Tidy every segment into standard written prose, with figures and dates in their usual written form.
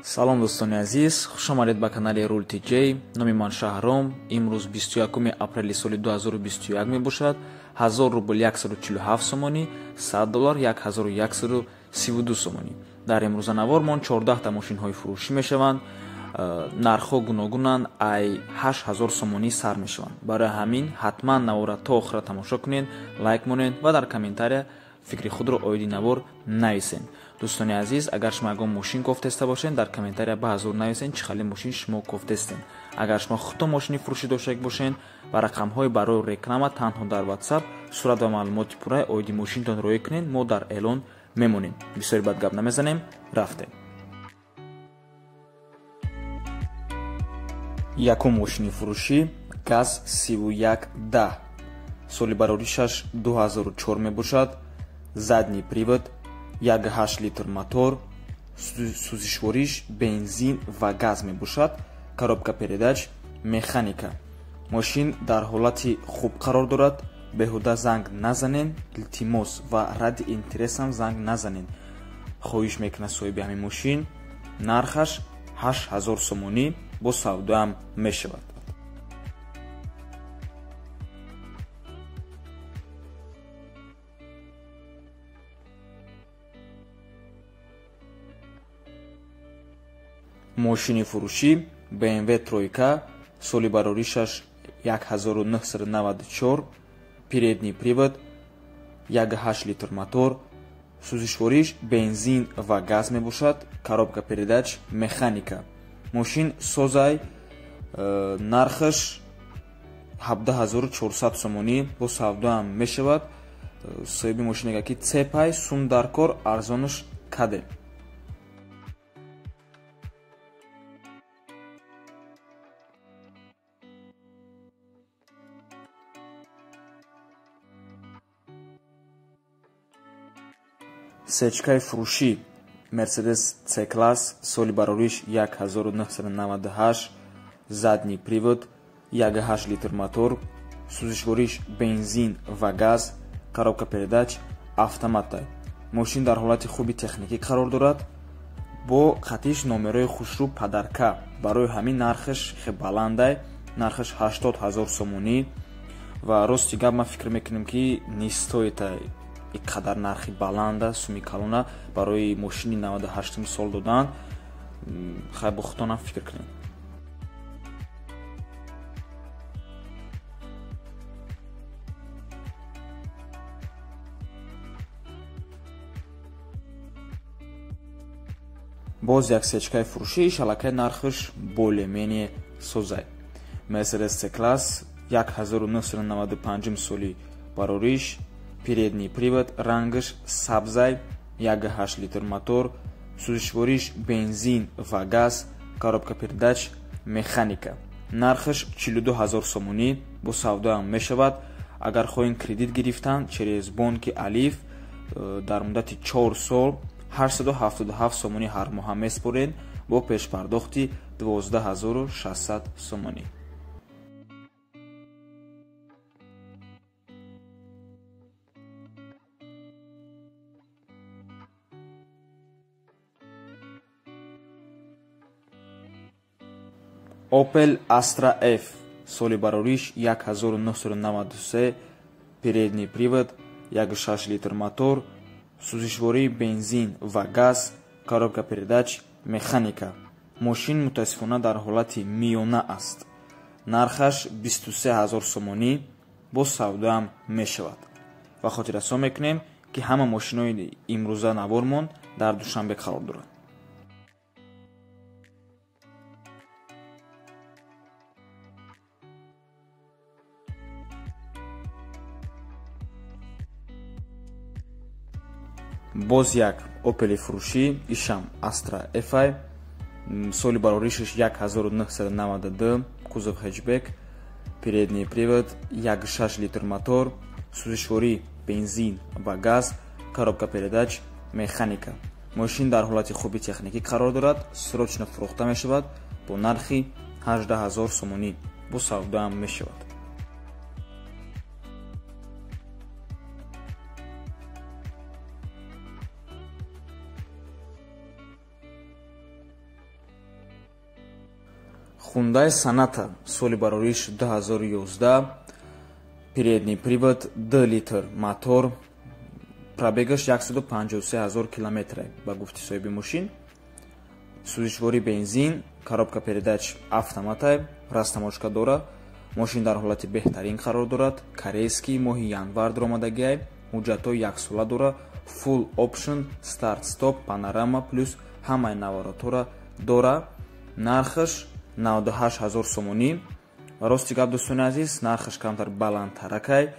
Салом, дӯстони азиз, хуш омадед ба канали Рул TJ. Номи ман Шаҳром. Имрӯз 21 апрели соли 2021 мебошад. 1000 рубл 147 сомонӣ, 100 доллар 1132 сомонӣ. Дар имрӯза навормон 14 та мошинҳои фурӯшӣ мешаванд. Нархҳо гуногунанд, ай 8000 сомонӣ сар мешаванд. Барои ҳамин ҳатман навора то охира тамошо кунед, лайк монед ва дар комментария фикри худро оиди навор нависед. Дӯстони азиз, агар шумо ягон мошин кофтеста бошед, дар комментария ба ҳазур нависед, чӣ хеле мошин шумо кофтестед. Агар шумо худтон мошини фурӯшӣ доштак бошед, ба рақамҳои барои реклама танҳо дар WhatsApp сурат ва маълумоти пурраи оиди мошинтон роӣ кунед, мо дар эълон мемонем. Бисёри бад гап намезанем, рафтем. Якум мошини фурӯшӣ ГАЗ 3110, соли бароришаш 2004 мебошад. Задний привод, 1,8 литр мотор, сӯзишвориш бензин ва газ мебошад, коробка передач механика. Мошин дар ҳолати хуб қарор дорад. Беҳуда занг назанен, илтимос, ва ради интересам занг назанен. Хоҳиш мекунад соҳиби ҳамин мошин. Нархаш 8000 сомонӣ, бо савдоам мешавад. Мошини фурӯшӣ BMW тройка, соли бароришаш 1994, передний привод, 1,8 литр мотор, сӯзишвориш бензин ва газ мебошад, коробка передач механика. Мошин созай, нархаш 17400 сомонӣ, бо савдоам мешавад. Соҳиби мошин мегӯяд, ки цепай сум дар кор, арзонаш каде. Сечкаи фурӯшӣ Mercedes C-класс, соли барориш 1998, задний привод, 1,8 литр мотор, сӯзишвориш бензин ва газ, коробка передач автоматай. Мошин дар ҳолати хуби техникӣ қарор дорад, бо қатиш номерои хушрӯ падарка. Барои ҳамин нархаш хеле баландай, нархаш 80000 сомонӣ. Ва рости гап, ман фикр мекунам, ки не стоит ин қадар нархи баланда, суми калона барои мошини 98 сол додан. Хай, бо худтонам фикр кунед. Боз як сечкаи фурӯшӣ, шалакаи нархаш более-менее созай. Mercedes C-класс, 1995 соли барориш, передний привод, рангаш сабзай, 1,8 литр мотор, сӯзишвориш бензин ва газ, коробка передач механика. Нархаш 42000 сомонӣ, бо савдоам мешавад. Агар хоҳем кредит гирифтан через бонки Алиф, дар муддати 4 сол 877 сомонӣ ҳар моҳа меспоред бо пешпардохти 12600 сомонӣ. Opel Astra F, соли барориш 1993, передний привод, 1,6 литр мотор, сӯзишвории бензин ва газ, коробка передач механика. Мошин мутаассифона дар ҳолати миёна аст. Нархаш 23000 сомонӣ, бо савдоам мешавад. Ва хотиррасон мекунем, ки ҳама мошинҳои имрӯза навормон дар Душанбе қарор доранд. Боз як Opel фурӯшӣ, ишам Astra Fi, соли бароришаш 1992, кузов хэтчбек, передний привод, 1,6 литр мотор, сӯзишворӣ бензин ва газ, коробка передач механика. Мошин дар ҳолати хуби техникӣ қарор дорад, срочно фурӯхта мешавад бо нархи 18000 сомонӣ, бо савдоам мешавад. Hyundai Sonata соли барориш 2011, передний привод, 2 литр мотор, пробегаш 153 000 километр ба гуфти соҳиби мошин. Сӯзишворӣ бензин, коробка передач автоматай, растаможка дора. Мошин дар ҳолати беҳтарин қарор дорад. Корейский, моҳи январ даромадагиай, ҳуҷҷатҳои яксола дора, full option, start stop, панорама плюс ҳамаи наворотҳоро дора. Нархаш 98 000 сомонӣ. Рости гап, дӯстони азиз, нархаш камтар баландтаракай.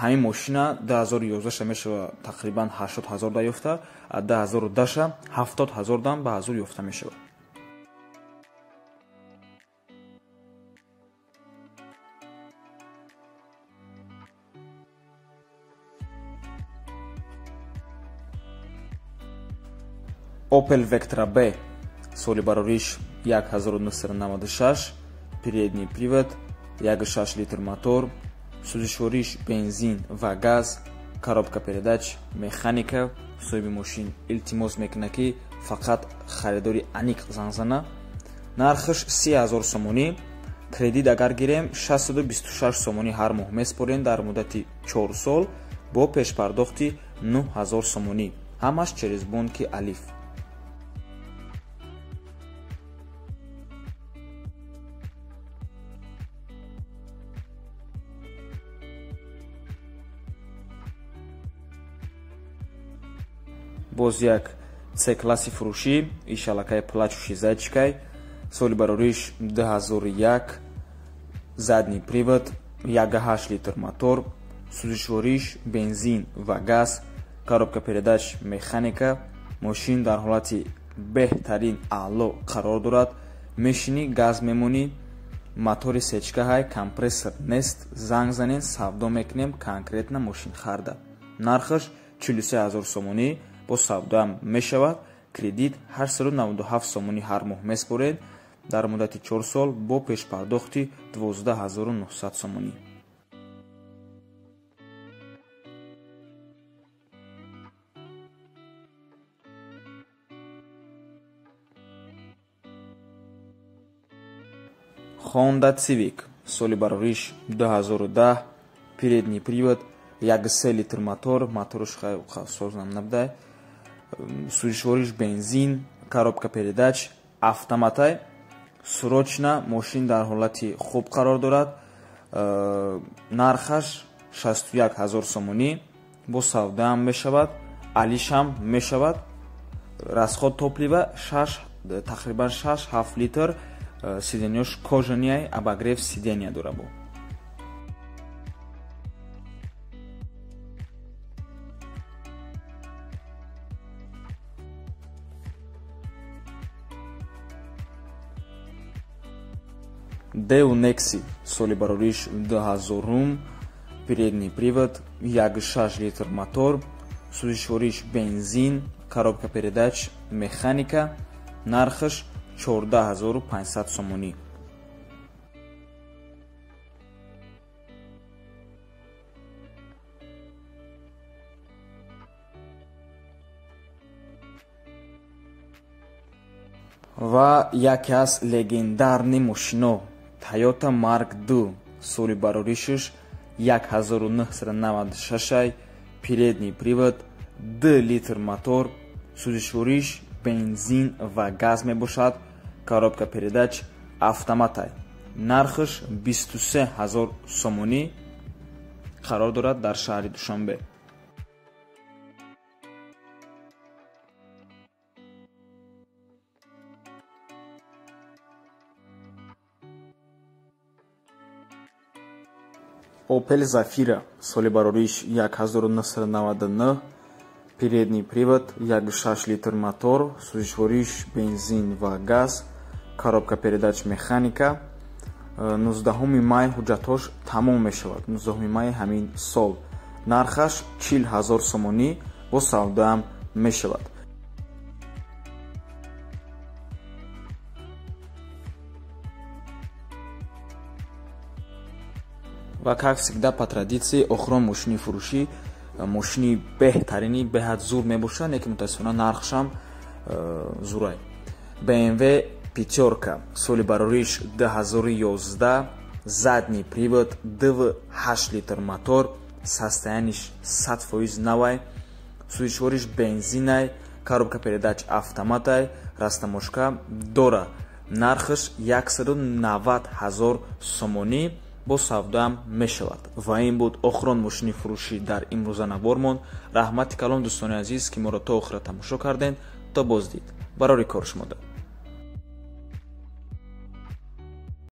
Ҳамин мошина 2011 мешава тақрибан 80 000 да ёфта, 2010 70 000 дам ба ҳазур ёфта мешавад. Opel Vectra B соли барориш 1996, передний привод, 1,6 литр мотор, сӯзишвориш бензин ва газ, коробка передач механика. Соҳиби мошин илтимос мекунад, ки фақат харидори аниқ занг зана. Нархаш 30 000 сомонӣ. Кредит агар гирем 626 сомонӣ ҳар моҳ меспорем дар муддати 4 сол бо пешпардохти 9000 сомонӣ. Ҳамаш через бонки Алиф. Боз як C класси фурӯшӣ, ишалакай плачущий зайчикай, соли барориш 2001, задний привод, 1,8 литр мотор, сӯзишвориш бензин ва газ, коробка передач механика. Мошин дар ҳолати беҳтарин аъло қарор дорад. Мешинӣ, газ мемонӣ, мотори сечкаҳай, компрессор нест. Занг занен, савдо мекунем, конкретно мошин харда. Нархаш 43 000 сомонӣ, бо савдоам мешавад. Кредит 897 сомонӣ ҳар моҳ меспоред дар муддати 4 сол бо пешпардохти 12900 сомонӣ. Honda Civic соли барориш 2010, передний привод, 1,3 литр мотор, моторш сознам набудай, сӯзишвориш бензин, коробка передач автоматай. Срочно мошин дар ҳолати хуб қарор дорад. Нархаш 61 000 сомонӣ, бо савдаам мешавад, алишам мешавад. Расход топлива тақрибан 6-7 литр. Сиденьяш кожаный, обогрев сиденья дора бо. Daewoo Nexi соли барориш 2000, передний привод, 1,6 литр мотор, сӯзишвориш бензин, коробка передач механика. Нархаш 14500 сомонӣ. Ва яке аз легендарни мошино Toyota Mark II соли бароришаш 1996, передний привод, 2 литр мотор, сӯзишвориш бензин ва газ мебошад, коробка передач автоматай. Нархаш 23 000 сомонӣ, қарор дорад дар шаҳри Душанбе. Opel Zafira соли барориш 1999, передний привод, 1,6 литр мотор, сӯзишвориш бензин ва газ, коробка передач механика. 19 май ҳуҷҷатҳош тамом мешавад, 19 май ҳамин сол. Нархаш 40 000 сомонӣ, бо савдоам мешавад. Ва как всегда по традиции охирон мошини фурӯшӣ, мошини беҳтарини беҳад зур мебошад, лекин мутаассифона нархшам зурай. BMW Пятёрка, соли барориш 2011, задний привод, 2,8 литр мотор, состояние ш 100% навай, сӯзишвориш бензинай, коробка передач автоматай, растаможка дора. Нархаш 190 000 сомонӣ, бо савдоам мешавад. Ва ин буд охирон мошини фурӯшӣ дар имрӯза навормон. Раҳмати калон, дӯстони азиз, ки моро то охира тамошо кардем. То боздид, барори кор шумода.